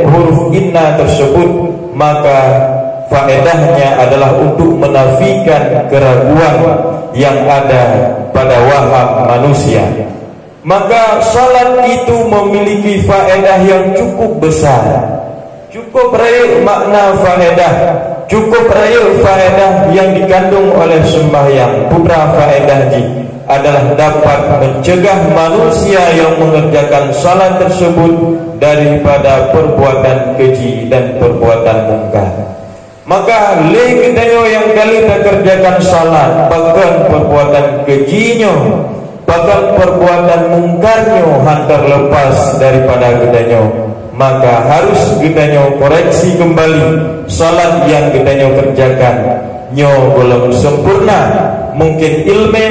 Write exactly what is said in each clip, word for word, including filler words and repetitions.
huruf inna tersebut, maka faedahnya adalah untuk menafikan keraguan yang ada pada waham manusia. Maka salat itu memiliki faedah yang cukup besar. Cukup rayeuk makna faedah, cukup rayeuk faedah yang dikandung oleh sembahyang. Putra faedah jih adalah dapat mencegah manusia yang mengerjakan salat tersebut daripada perbuatan keji dan perbuatan mungkar. Maka lé geutanyoe nyang ka lheueh takerjakan salat, pakon perbuatan keji nyoe, pakon perbuatan mungkar nyoe han terlepas daripada geutanyoe, maka harus geutanyoe koreksi kembali salat nyang geutanyoe kerjakan nyoe gohlom sempurna, mungkin ileumé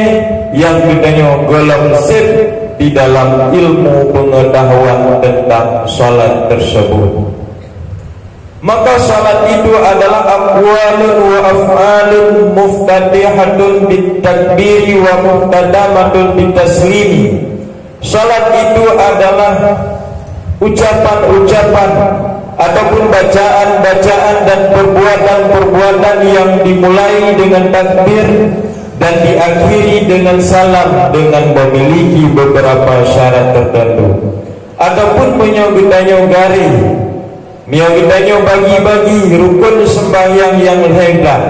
nyang geutanyoe gohlom sép di dalam ilmu pengetahuan tentang salat tersebut. Maka salat itu adalah aqwalun wa af'alun muftatihatun bit takbiri wa muhtatamatun bit taslimi. Salat itu adalah ucapan-ucapan ataupun bacaan-bacaan dan perbuatan-perbuatan yang dimulai dengan takbir dan diakhiri dengan salam dengan memiliki beberapa syarat tertentu. Ataupun meunyoe geutanyoe garéh, meunyoe geutanyoe bagi-bagi rukun seumbahyang nyang lhée blah,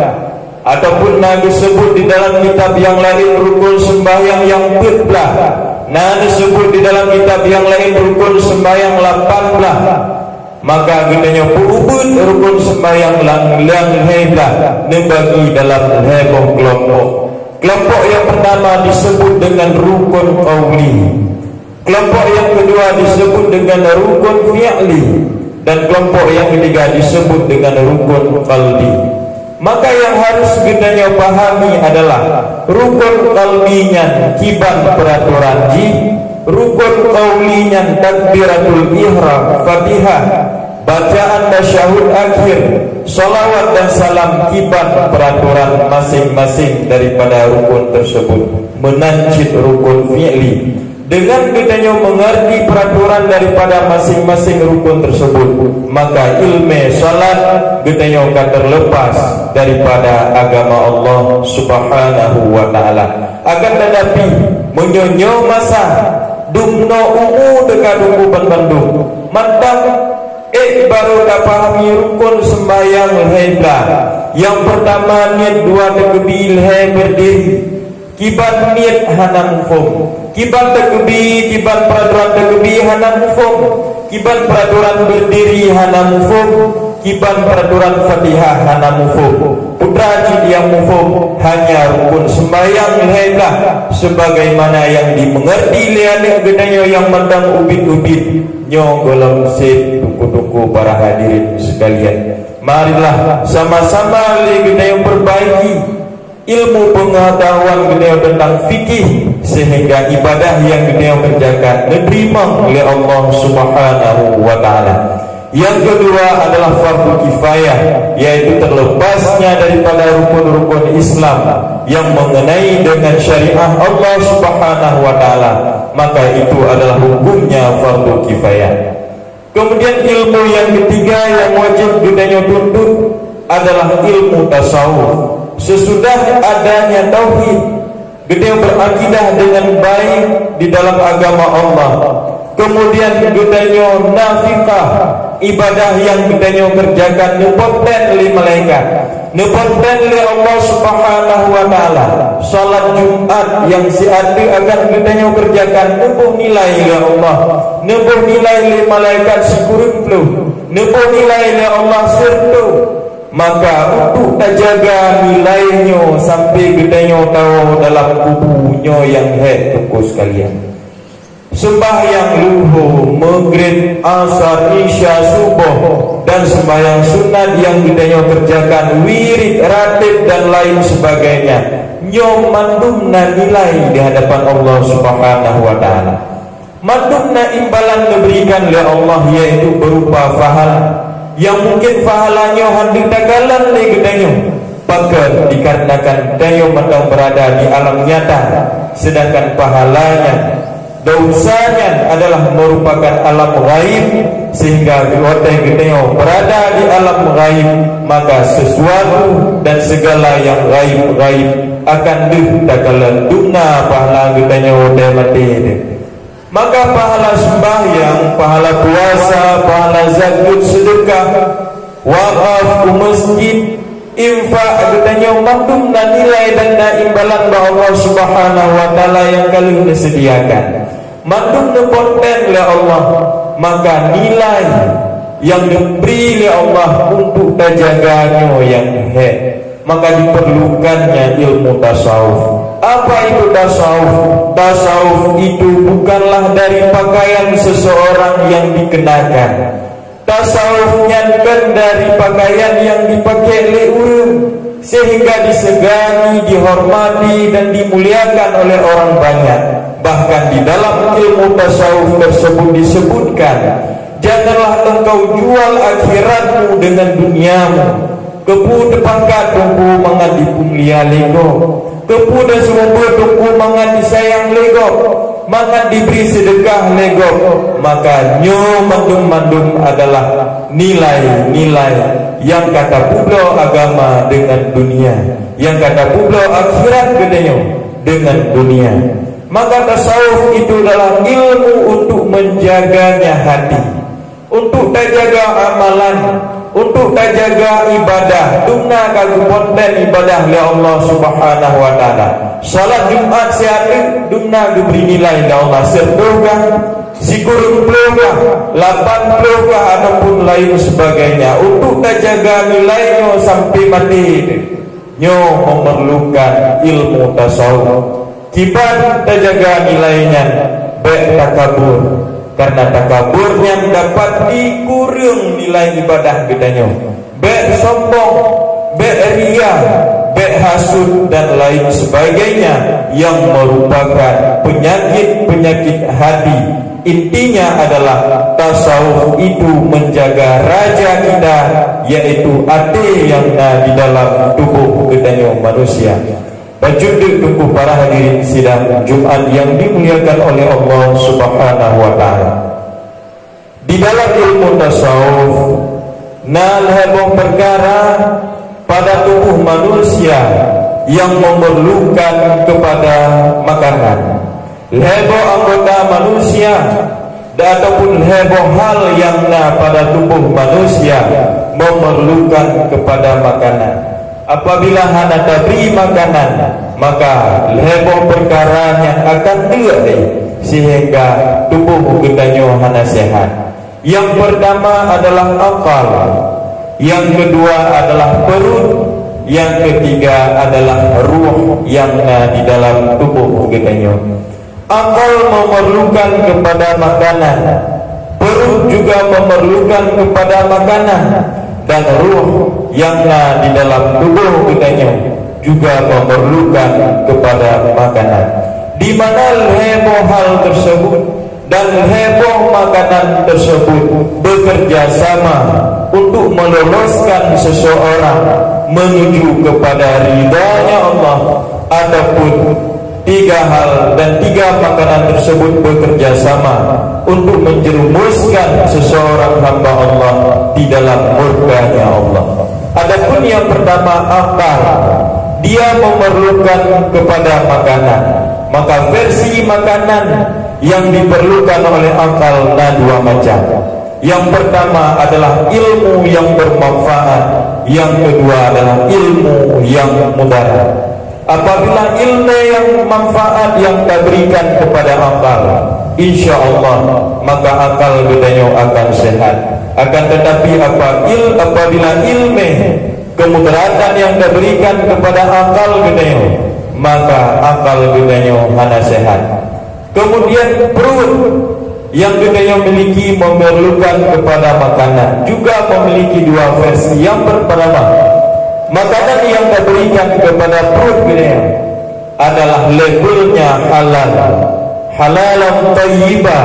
ataupun na geuseubut di dalam kitab nyang laén rukun seumbahyang nyang peuet blah, na geuseubut di dalam kitab nyang laén rukun seumbahyang lapan blah, maka geutanyoe peuubeuet rukun seumbahyang nyang lhée blah neubagi dalam lhée boh keulompok. Keulompok nyang peurtama diseubut deungon rukun qauli. Keulompok nyang keudua diseubut deungon rukun fi'li, dan keulompok nyang keutiga diseubut deungon rukun qalbi. Maka nyang harus geutanyoe pahami adalah rukun qalbi nyan kiban peuratoran jih, rukun qauli nyan takbiratul ihram, Fatihah, bacaan tasyahud akhir, salawat dan salam kiban peuratoran maséng-maséng daripada rukun tersebut, meunan cit rukun fi'li. Deungon geutanyoe meungerti peuratoran daripada maséng-maséng rukun tersebut, maka ileumé salat geutanyoe ka terlepas daripada agama Allah Subhanahu wa Ta'ala. Akan tetapi, meunyoe nyoe masa dumnoe umu teuka duku banmandum, mantong ék barô tapahami rukun seumbahyang lhée blah. Nyang peurtama niet dua takbir lhée beurdiri. Kiban niet hana muphom. Kiban takbir, kiban peuratoran takbir hana muphom. Kiban peuratoran beurdiri hana muphom. Kiban peuratoran Fatihah hana muphom. Putra cit nyang muphom hanya rukun seumbahyang lhée blah, sebagaimana nyang dimeungerti lé aneuk geutanyoe nyang mantong ubit-ubit. Nyoe gohlom sép tuku-tuku para hadirin sekalian. Marilah sama-sama lé geutanyoe peurbaiki ilmu peungatahuan geutanyoe teuntang fikih, seuhingga ibadah nyang geutanyoe keureujakan neuteurimong lé Allah Subhanahu wa Ta'ala. Nyang keudua adalah fardu kifayah, yaitu terlepasnya daripada rukun-rukun Islam nyang meungeunai deungon syariat Allah Subhanahu wa Ta'ala, maka itu adalah hukumnya fardu kifayah. Kemudian ilmu nyang keutiga nyang wajéb geutanyoe tuntut adalah ilmu tasawuf. Sesudah adanya tauhid, geutanyoe beurakidah deungon baik di dalam agama Allah. Kemudian geutanyoe na fiqah, ibadah nyang geutanyoe keureujakan neupaten lé malaikat. Neupaten lé Allah Subhanahu wa Ta'ala, salat Jumat nyang siat teuk akan geutanyoe keureujakan neuboh nilai lé Allah, neuboh nilai lé malaikat sikureueng ploh, neuboh nilai lé Allah sireutoh. Maka untuk tajaga nilai nyoe sampai geutanyoe tawoe dalam kubu nyoe nyang hék teungku sekalian. Seumbahyang luho, maghrib, asar, isya, suboh, dan seumbahyang sunat nyang geutanyoe keureujakan, wirid, ratib, dan lain sebagainya, nyoe mandum na nilai di hadapan Allah Subhanahu wa Ta'ala. Mandum na imbalan neuberikan lé Allah, yaitu berupa pahala, nyang mungkin pahala nyoe hana takalon lé geutanyoe. Pakon? Dikarenakan tanyoe mantong beurada di alam nyata, seudangkan pahalanya Dosa nyan adalah merupakan alam gaib, sehingga watée geutanyoe berada di alam gaib, maka sesuatu dan segala yang gaib-gaib akan deuh takalon dum na pahala geutanyoe watée maté teuh. Maka pahala sembahyang, pahala puasa, pahala zakat, sedekah, wakaf u masjid, infak geutanyoe mandum na nilai dan na imbalan bak Allah Subhanahu wa Taala nyang ka lheueh neuseudiakan. Mandum neuponten lé Allah, maka nilai nyang geubri lé Allah untuk tajaga nyoe nyang hék. Maka diperlukannya ilmu tasawuf. Apa itu tasawuf? Tasawuf itu bukanlah dari pakaian seseorang yang dikenakan. Tasawuf nyan kon dari pakaian nyang dipaké lé ureuëng, sehingga disegani, dihormati, dan dimuliakan oleh orang banyak. Bahkan di dalam ilmu tasawuf tersebut disebutkan, "Janganlah engkau jual akhiratmu dengan duniamu." Keupeue teupangkat teungku mangat dipeumulia lé gob? Keupeue teuseumeubeuet teungku mangat disayang lé gob, mangat dibri seudeukah lé gob? Maka nyoe mandum-mandum adalah nilai-nilai nyang ka tapeubloe agama deungon dunia, nyang ka tapeubloe akhirat geutanyoe deungon dunia. Maka tasawuf itu adalah ilmu untuk menjaganya hati. Untuk tajaga amalan, untuk tajaga ibadah, dum na ka geuponten ibadah lé Allah Subhanahu wa Taala. Salat Jumat siat teuk dum na geubri nilai lé Allah, sireutôh kah, sikureueng ploh kah, lapan ploh kah, ataupun lain sebagainya. Untuk tajaga nilai nyoe sampai maté, nyoe memerlukan ilmu tasawuf. Kiban tajaga nilai nyan? Bék takabur, karena takabur nyan dapat dikureueng nilai ibadah geutanyoe. Bék sombong, bék ria, bék hasut dan lain sebagainya yang merupakan penyakit-penyakit hati. Intinya adalah tasawuf itu menjaga raja kita, yaitu até yang na di dalam tubuh geutanyoe manusia. Bacut deuk teungku para hadirin sidang Jumat yang dimuliakan oleh Allah Subhanahu wa Taala. Di dalam ilmu tasawuf, na lhée boh peukara pada tubuh manusia yang memerlukan kepada makanan. Lhée boh anggota manusia dan ataupun lhée boh hal nyang na pada tuboh manusia memerlukan kepada makanan. Apabila hana tabri makanan, maka lhée boh peukara nyang akan deuk lé, sehingga tuboh geutanyoe hana sehat. Yang pertama adalah akal, yang kedua adalah perut, yang ketiga adalah ruh yang na di dalam tuboh geutanyoe. Akal memerlukan kepada makanan, perut juga memerlukan kepada makanan, dan ruh yang na di dalam tuboh geutanyoe juga memerlukan kepada makanan. Di mana lhée boh hal tersebut dan lhée boh makanan tersebut bekerja sama untuk meloloskan seseorang menuju kepada ridhanya Allah, ataupun tiga hal dan tiga makanan tersebut bekerja sama untuk menjerumuskan seseorang hamba Allah di dalam murkanya Allah. Adapun yang pertama, akal, dia memerlukan kepada makanan. Maka versi makanan yang diperlukan oleh akal na dua macam. Yang pertama adalah ilmu yang bermanfaat, yang kedua adalah ilmu yang mudarat. Apabila ilmu yang manfaat yang taberikan kepada akal, insya Allah maka akal geutanyoe akan sehat. Akan tetapi apa il, apabila ilmu kemudaratan yang taberikan kepada akal geutanyoe, maka akal geutanyoe hana sehat. Kemudian perut yang geutanyoe miliki memerlukan kepada makanan juga memiliki dua versi. Yang pertama, makanan yang diberikan kepada perut geutanyoe adalah labelnya halal. Halalan thayyiba,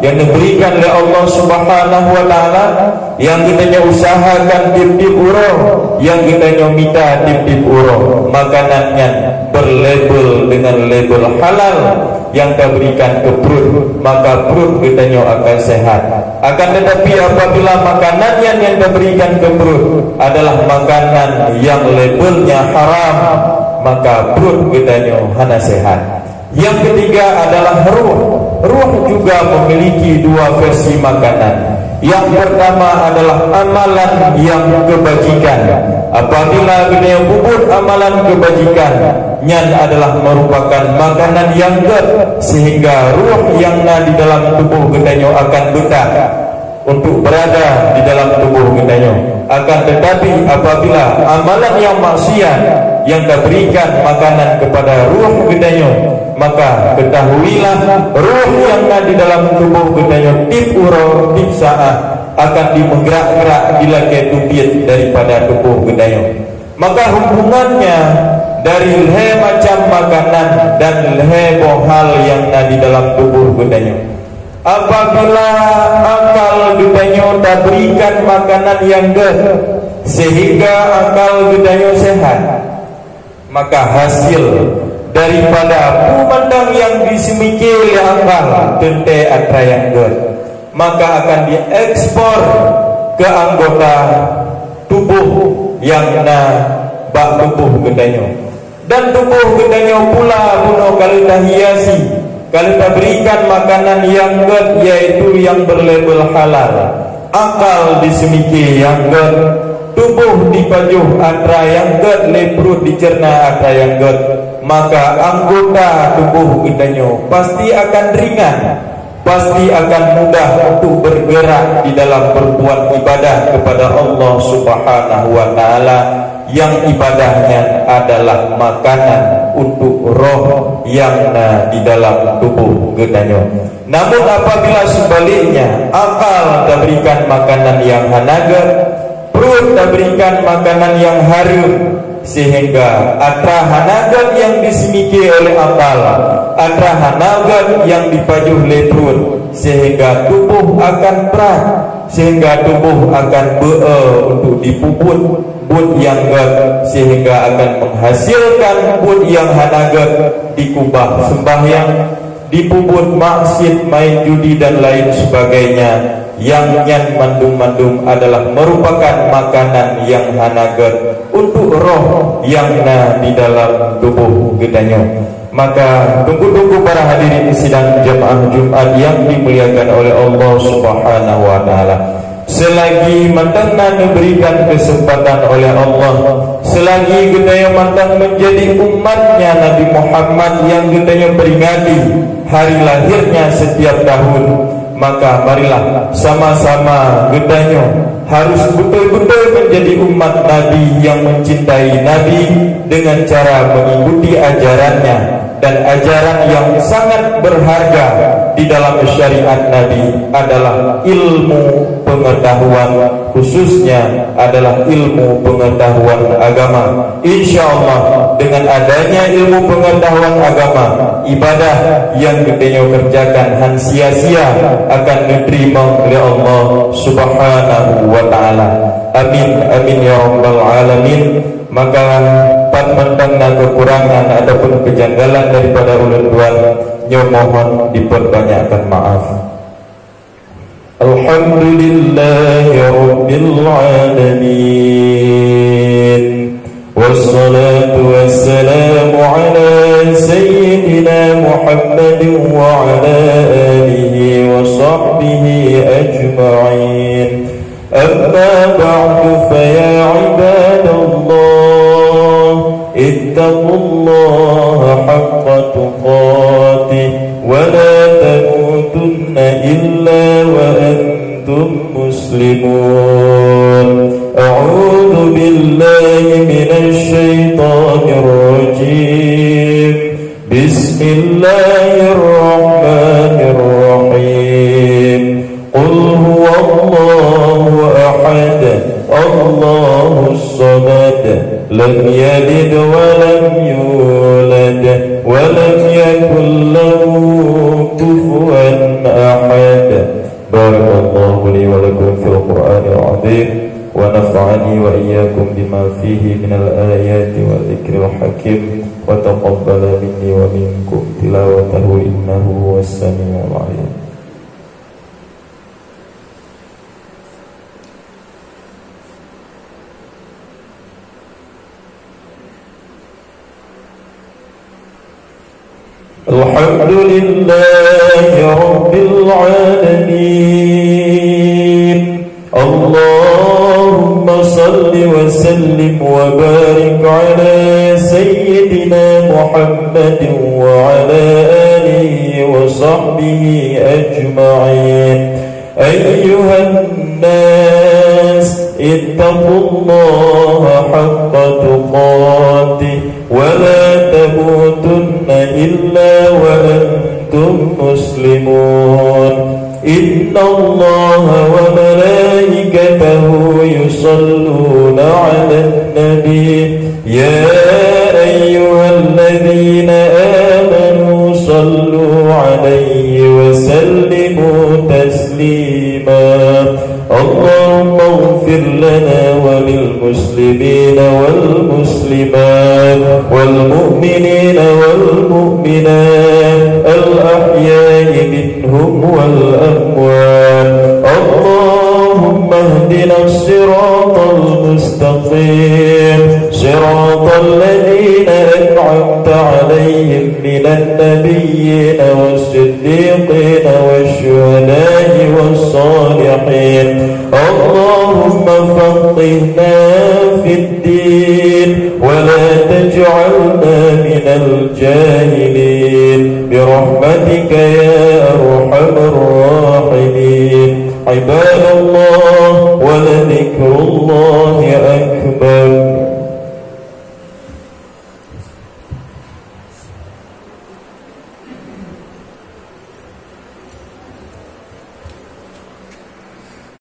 nyang neuberikan lé Allah Subhanahu wa Taala, nyang geutanyoe usahakan tiep-tiep uroe, nyang geutanyoe mita tiep-tiep uroe. Makanan nyan berlabel dengan label halal nyang taberikan keu pruet, maka pruet geutanyoe akan sehat. Akan tetapi, apabila makanan nyan nyang taberikan keu pruet adalah makanan nyang labelnya haram, maka pruet geutanyoe hana sehat. Yang ketiga adalah ruh. Ruh juga memiliki dua versi makanan. Yang pertama adalah amalan yang kebajikan. Apabila geutanyoe peubuet amalan kebajikan, nyan adalah merupakan makanan yang gét, sehingga ruh yang na di dalam tubuh geutanyoe akan betah untuk berada di dalam tubuh geutanyoe. Akan tetapi, apabila amalan yang maksiat yang taberikan makanan kepada ruh geutanyoe, maka ketahuilah, ruh yang na di dalam tubuh geutanyoe tiep uroe, tiep saát akan dimeugerak-gerak, dilakée teubiet daripada tubuh geutanyoe. Maka hubungannya dari lhée macam makanan dan lhée boh hal yang na di dalam tubuh geutanyoe. Apabila akal geutanyoe taberikan makanan nyang gét, sehingga akal geutanyoe sehat, maka hasil daripada peue mantong nyang diseumiké lé akal teuntée atra nyang gét, maka akan diekspor keu anggota tuboh nyang na bak tuboh geutanyoe. Dan tuboh geutanyoe pula bunoe ka lheueh tahiasi, ka lheueh taberikan makanan nyang gét, yaitu nyang berlabel halal. Akal diseumiké nyang gét, tuboh dipajoh atra nyang gét, lé pruet diceurna atra nyang gét, maka anggota tuboh geutanyoe pasti akan ringan, pasti akan mudah untuk bergerak di dalam berbuat ibadah kepada Allah Subhanahu wa Taala, yang ibadah nyan adalah makanan untuk roh yang na di dalam tuboh geutanyoe. Namun, apabila sebaliknya, akal taberikan makanan nyang hana gét, pruet taberikan makanan nyang hareuem, sehingga atra hana gét nyang diseumiké oleh akal, atra hana gét nyang dipajoh lé pruet, sehingga tuboh akan prat, sehingga tuboh akan beu-e untuk dipeubuet buet nyang gét, sehingga akan menghasilkan buet nyang hana gét, dikeubah seumbahyang, dipeubuet maksiat, main judi dan lain sebagainya, nyang nyan mandum-mandum adalah merupakan makanan nyang hana gét untuk roh nyang na di dalam tuboh geutanyoe. Maka, teungku-teungku para hadirin sidang jamaah Jumat yang dimuliakan oleh Allah Subhanahu wa Taala, selagi mantong na neuberikan keuseumpatan oleh Allah, selagi geutanyoe mantong meunjadi umat-Nya Nabi Muhammad nyang geutanyoe peuringati hari lahirnya setiap tahun, maka marilah sama-sama geutanyoe harus beutôi-beutôi meunjadi umat Nabi nyang meucintai Nabi dengan cara mengikuti ajaran-Nya. Dan ajaran nyang sangat berharga di dalam syariat Nabi adalah ilmu pengetahuan, khususnya adalah ilmu pengetahuan agama. Insya Allah, dengan adanya ilmu pengetahuan agama, ibadah nyang geutanyoe kerjakan han sia-sia akan neuteurimong lé Allah Subhanahu wa Taala. Amin, amin ya rabbal alamin. Maka, pat mantong na keukurangan ataupun keujanggalan daripada ulôn tuan, nyoe mohon dipeubanyakkan maaf. Alhamdulillahirabbil alamin. Wassalatu wassalamu ala sayyidina Muhammadin wa ala alihi wa sahbihi ajma'in. أما بعد، فيا عباد الله، اتقوا الله حق تقاته ولا تموتن إلا وأنتم مسلمون. أعوذ بالله من الشيطان الرجيم. بسم الله الرحمن الرحيم. قل هو الله أحد، الله الصمد، لم يلد ولم يولد، ولم يكن له ونفعني وإياكم بما فيه من الآيات والذكر الحكيم، وتقبل مني ومنكم تلاوته إنه هو السميع العليم. الحمد لله رب العالمين. اللهم صل وسلم وبارك على سيدنا محمد وعلى آله وصحبه أجمعين. أيها الناس، اتقوا الله حق تقاته ولا تموتن إلا وأنتم مسلمون. إن الله وملائكته يصلون على النبي، يا أيها الذين آمنوا صلوا عليه وسلموا تسليما. اللهم اغفر لنا وللمسلمين والمسلمات والمؤمنين والمؤمنات الأحياء منهم والأموات. اللهم اهدنا الصراط المستقيم، صراط الذين أنعمت عليهم من النبيين والصديقين والشهداء والصالحين. اللهم فقهنا في الدين ولا تجعلنا من الجاهلين برحمتك يا أرحم الراحمين. عباد الله، ولذكر